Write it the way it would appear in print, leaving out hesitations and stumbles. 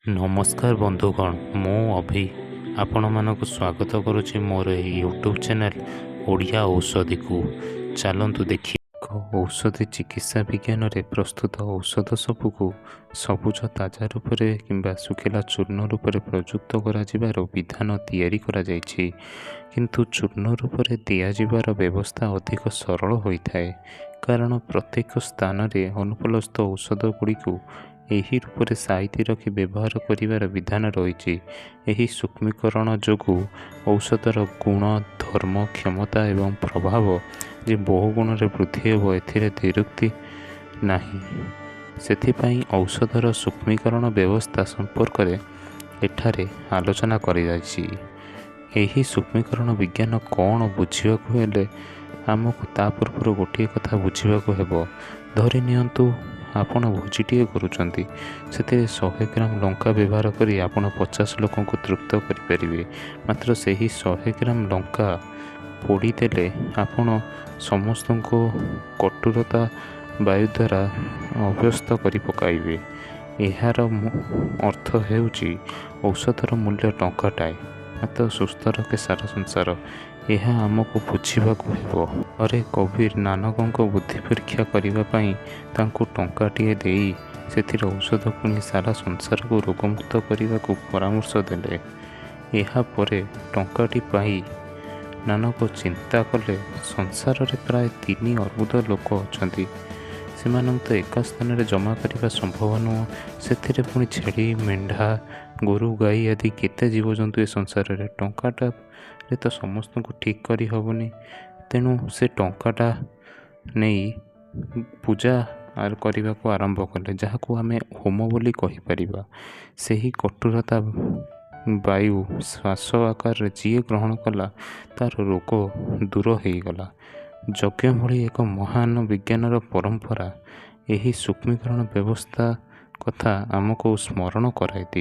ନମସ୍କାର ବନ୍ଧୁଗଣ, ମୁଁ ଅଭି ଆପଣମାନଙ୍କୁ ସ୍ୱାଗତ କରୁଛି ମୋର ଏହି ୟୁଟ୍ୟୁବ୍ ଚ୍ୟାନେଲ୍ ଓଡ଼ିଆ ଔଷଧିକୁ। ଚାଲନ୍ତୁ ଦେଖି ଏକ ଔଷଧି ଚିକିତ୍ସା ବିଜ୍ଞାନରେ ପ୍ରସ୍ତୁତ ଔଷଧ ସବୁକୁ ସବୁଜ ତାଜା ରୂପରେ କିମ୍ବା ଶୁଖିଲା ଚୂର୍ଣ୍ଣ ରୂପରେ ପ୍ରଯୁକ୍ତ କରାଯିବାର ବିଧାନ ତିଆରି କରାଯାଇଛି। କିନ୍ତୁ ଚୂର୍ଣ୍ଣ ରୂପରେ ଦିଆଯିବାର ବ୍ୟବସ୍ଥା ଅଧିକ ସରଳ ହୋଇଥାଏ, କାରଣ ପ୍ରତ୍ୟେକ ସ୍ଥାନରେ ଅନୁପଲବ୍ଧ ଔଷଧ ଗୁଡ଼ିକୁ ଏହି ରୂପରେ ସାଇତି ରଖି ବ୍ୟବହାର କରିବାର ବିଧାନ ରହିଛି। ଏହି ସୂକ୍ଷ୍ମୀକରଣ ଯୋଗୁଁ ଔଷଧର ଗୁଣ, ଧର୍ମ, କ୍ଷମତା ଏବଂ ପ୍ରଭାବ ଯେ ବହୁ ଗୁଣରେ ବୃଦ୍ଧି ହେବ, ଏଥିରେ ଦ୍ୱିରୁକ୍ତି ନାହିଁ। ସେଥିପାଇଁ ଔଷଧର ସୂକ୍ଷ୍ମୀକରଣ ବ୍ୟବସ୍ଥା ସମ୍ପର୍କରେ ଏଠାରେ ଆଲୋଚନା କରାଯାଇଛି। ଏହି ସୂକ୍ଷ୍ମୀକରଣ ବିଜ୍ଞାନ କ'ଣ ବୁଝିବାକୁ ହେଲେ ଆମକୁ ତା ପୂର୍ବରୁ ଗୋଟିଏ କଥା ବୁଝିବାକୁ ହେବ। ଧରି ନିଅନ୍ତୁ ଆପଣ ଭୋଜିଟିଏ କରୁଛନ୍ତି, ସେଥିରେ 100 ଗ୍ରାମ ଲଙ୍କା ବ୍ୟବହାର କରି ଆପଣ 50 ଲୋକଙ୍କୁ ତୃପ୍ତ କରିପାରିବେ। ମାତ୍ର ସେହି 100 ଗ୍ରାମ ଲଙ୍କା ପୋଡ଼ିଦେଲେ ଆପଣ ସମସ୍ତଙ୍କୁ କଟୁରତା ବାୟୁ ଦ୍ୱାରା ଅଭ୍ୟସ୍ତ କରି ପକାଇବେ। ଏହାର ଅର୍ଥ ହେଉଛି ଔଷଧର ମୂଲ୍ୟ ଟଙ୍କାଟାଏ, ମାତ୍ର ସୁସ୍ଥ ରଖେ ସାରା ସଂସାର। ଏହା ଆମକୁ ବୁଝିବାକୁ ହେବ। ଥରେ କବୀର ନାନକଙ୍କ ବୁଦ୍ଧି ପରୀକ୍ଷା କରିବା ପାଇଁ ତାଙ୍କୁ ଟଙ୍କାଟିଏ ଦେଇ ସେଥିରେ ଔଷଧ କିଣି ସାରା ସଂସାରକୁ ରୋଗମୁକ୍ତ କରିବାକୁ ପରାମର୍ଶ ଦେଲେ। ଏହାପରେ ଟଙ୍କାଟି ପାଇ ନାନକ ଚିନ୍ତା କଲେ, ସଂସାରରେ ପ୍ରାୟ 3 ଅର୍ବୁଦ ଲୋକ ଅଛନ୍ତି, ସେମାନଙ୍କୁ ତ ଏକା ସ୍ଥାନରେ ଜମା କରିବା ସମ୍ଭବ ନୁହଁ। ସେଥିରେ ପୁଣି ଛେଳି, ମେଣ୍ଢା, ଗୋରୁ, ଗାଈ ଆଦି କେତେ ଜୀବଜନ୍ତୁ ଏ ସଂସାରରେ। ଟଙ୍କାଟାରେ ତ ସମସ୍ତଙ୍କୁ ଠିକ୍ କରି ହେବନି। ତେଣୁ ସେ ଟଙ୍କାଟା ନେଇ ପୂଜା କରିବାକୁ ଆରମ୍ଭ କଲେ, ଯାହାକୁ ଆମେ ହୋମ ବୋଲି କହିପାରିବା। ସେହି କଟୁରତା ବାୟୁ ଶ୍ୱାସ ଆକାରରେ ଯିଏ ଗ୍ରହଣ କଲା, ତା'ର ରୋଗ ଦୂର ହୋଇଗଲା। ଯଜ୍ଞ ଭଳି ଏକ ମହାନ ବିଜ୍ଞାନର ପରମ୍ପରା ଏହି ସୂକ୍ଷ୍ମୀକରଣ ବ୍ୟବସ୍ଥା କଥା ଆମକୁ ସ୍ମରଣ କରାଇଦିଏ।